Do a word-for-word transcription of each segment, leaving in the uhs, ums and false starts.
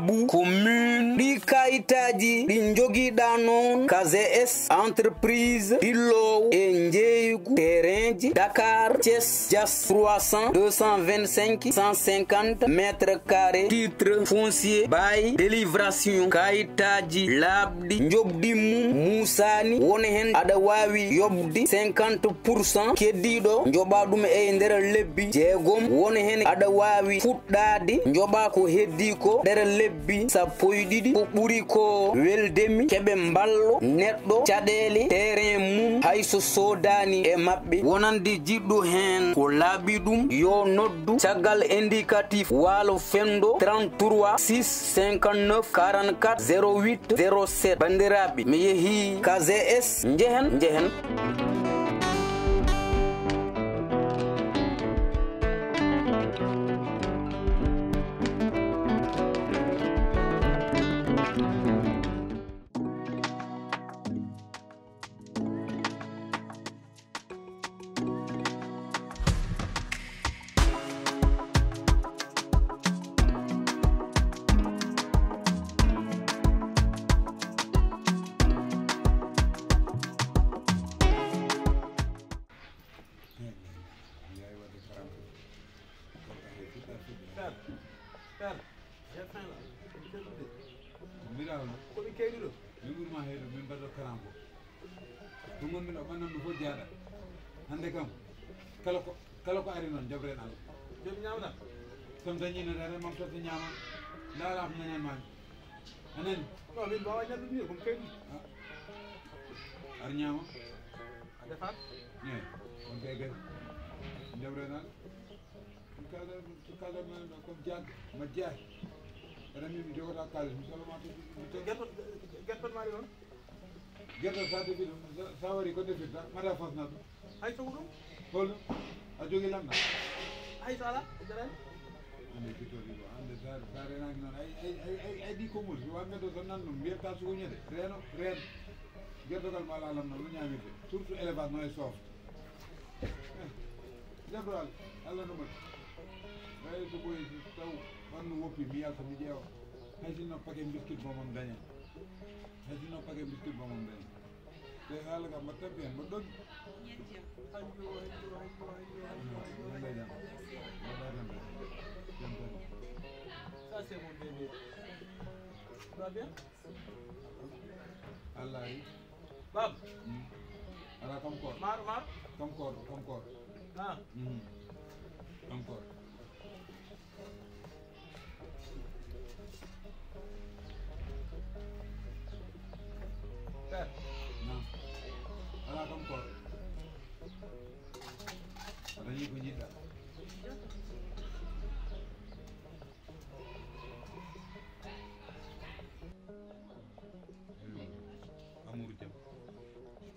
Bu commune ɗi kayitaaji ɗi njogiɗa noon K G S entreprise ɗilloowo e njeeygu terrainji Dakar, Thiès, Diass trois cents, deux cent vingt-cinq, cent cinquante mètres carrés, titre foncier, bail, délibération, kayitaaji laaɓɗi, njoɓdi mum muusaani, won heen aɗa waawi yoɓde cinquante pour cent, keddiiɗo njoɓa ɗum e nder lebbi jeegom, won heen aɗa waawi fuɗɗaade njoɓa ko heddii ko nder lebbi sappo e ɗiɗi. Ko ɓuri ko weldemi keɓe mballo neɗɗo caɗeele terrain mum hay so soodaani e maɓɓe. Wonande jiɗɗo heen ko laaɓi ɗum, yo noddu caggal indicatif Waalo Fenndo trente-trois six cinquante-neuf quarante-quatre zéro huit zéro sept. Banndiraaɓe, mi yehii K Z S, njehen, njehen. Mbiɗa on ko ɓe keyɗi ɗo. Min ɓurma heeɗo, min mbaɗo karanko. Ɗum wonmi ɗo ɓannan no fof jaaɗa. Hannde kam kala ko kala ko ari noon, jaɓren Allah. Joom ñaamata. Kam dañino dara mam totta ñaama. Ndaala ko ñañan mami. A nani? Non, min mbawa ñallude ni, ko mi kaydi. Ar ñaama. A defaat. Eyi, on kay gay. Jaɓren Allah. Kala kala ma ko jag ma jaay. Aɗa min mi jogata kalis mi solo ma to. Gerto gerto mari non. Gerto sa defi ɗum, sa wari ko defirta mata fosna ɗum. Hay sogo ɗum. Hol a jogi lamɗa? Hay so ala jarani. Ande kitori ko ande sa sa renaki noon ay ay ay ay ay ɗi komol so wamɓe ɗo so nan ɗum mbiyata suguñede reno reno. Gertogal ma ala lamɗa no ñamirde surtout élevage no e soofde. Jaɓro Allah, Allah no moƴƴi. Ɓay so ɓoyi taw ɓannu woppi mi yalta mi ƴeewa. Hay sinno paquet biscuit mo mon daña. Hay sinno paquet biscuit mo mon daña. Te haala kam mbaɗ tampi hen mbaɗ ɗon. Mbaɗa jam. Mbaɗa jam. Jam tan. Ça c'est mon bébé. Tu vas bien? Allah ari. Bab. Ala kam koor. Mar mar. Kam koor kam koor. Ah. Kam koor. Père. Naam. Ala kam koor. A dañi ko jiɗɗa. Amour jam.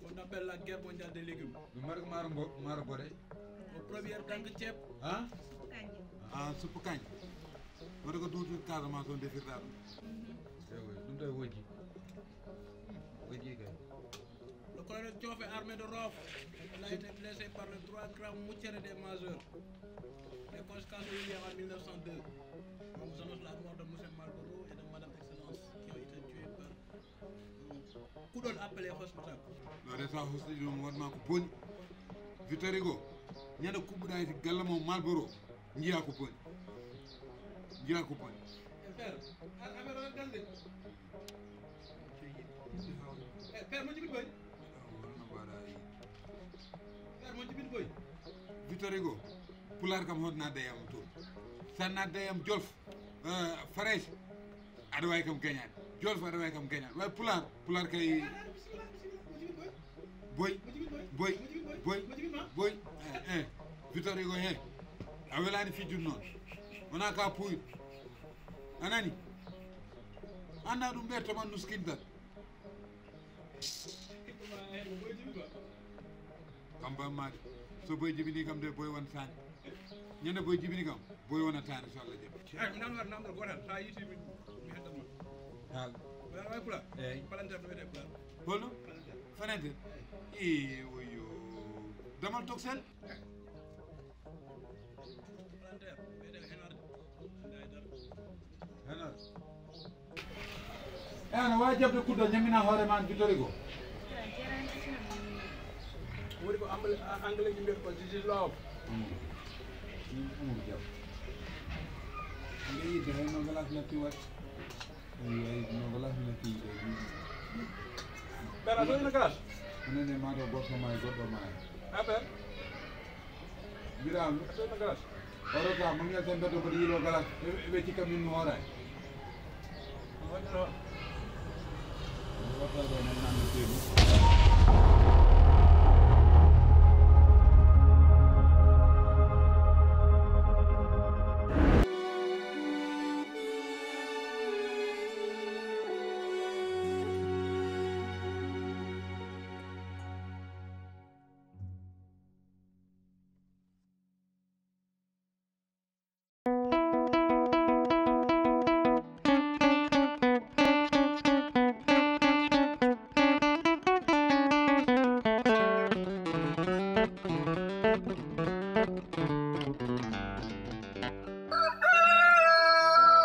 On appelle la guerre mondiale des légumes. Mi marga maaro mbo maaro boɗe. O première tànk ceeb. Ah? Ah, suppu kañ. Wata ko duutu Casamance on defirta ɗum. Ewa ɗum tawi wojji. Wojji kay. Le colonel Diouf, armée de Rof, il a été blessé par le trois grammes muccere des majeurs. Les conséquences de l'hiver en mille neuf cent deux. On nous annonce la mort de Monsieur Malboro et de Madame Excellence qui ont été tués par, euh, Kudol appelé Hospital. Ɗo resa hosɗi ɗum wonma ko boni. Victor Hugo, ñande kuɓɓuɗa e galle mo Malboro, jiya ko boni. Jiya ko boni. E père, a- affaire o gasde. E père, mo jibin boy. Wonno mbaɗa e Père, mo jibin boy. Victor Hugo, pulaar kam hoto nadde yam toon. Sa nadde yam Jolof, eh, Farayse, aɗa wawi kam gañade. Jolof aɗa wawi kam gañade. Way pulaar, pulaar kay. Boy, boy, boy, boy. Eh, eh. Victor Hugo he. A welani fijjude noon. Wona ka puuyɗo. A nani? Anda ɗum ɓe toman nuskintal. Kam bammaade. So boy jibini kam de boy won saani. Ñande boy jibini kam, boy wona taani so Allah jaɓi. Ay, mi naan war namdal gotal, sa yiti mi, mi heddan ma. Haal. Wala way pula. Eyi. Palanteer no wiyete pula. Holno? Palanteer. Fanente. Ee, woyo. Damal toksel. Palanteer, wiyete ko henorde. Anda e dara. Henorde. Ana waawi jaɓde kudda, ñammina hoore ma, an Victor Hugo. Woni ko angle-, a-, anglais ji mbiyata ko "This is love". Mm. Mm, mm, jam. Mbiɗa yiɗde hay no galas natti waɗ. Ay, ay, no galas natti de. Ɓeɗa so ina galas. Onon e ma ɗo, goto ma e goɗɗo ma e. Aɓe. Mbiraam. So ina galas. Oɗo ka, mo ngel tan mbeɗo mboɗo yiilo galas. E, e ɓe cikka min mi hooray.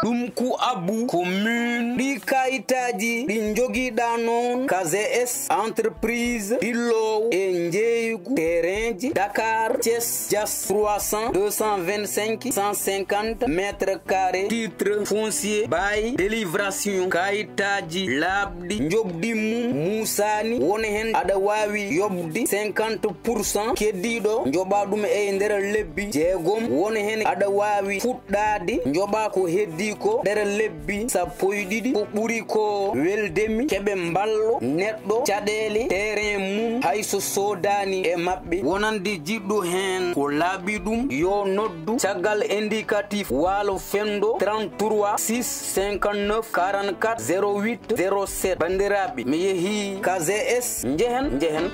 Ɗum ku abu commune ɗi kayitaaji ɗi njogiɗa noon K Z S entreprise ɗilloowo e njeeygu terrainji Dakar, Thiès, Diass trois cents, deux cent vingt-cinq, cent cinquante mètres carrés, titre foncier, bail, délibération, kayitaaji laaɓɗi, njoɓdi mum muusaani, won heen aɗa waawi yoɓde cinquante pour cent, keddiiɗo njoɓa ɗum e nder lebbi jeegom, won heen aɗa waawi fuɗɗaade njoɓa ko heddii ko nder lebbi sappo e ɗiɗi. Ko ɓuri ko weldemi keɓe mballo neɗɗo caɗeele terrain mum hay so soodaani e maɓɓe. Wonande jiɗɗo heen ko laaɓi ɗum, yo noddu caggal indicatif Waalo Fenndo trente-trois six cinquante-neuf quarante-quatre zéro huit zéro sept. Banndiraaɓe, mi yehii K Z S, njehen, njehen.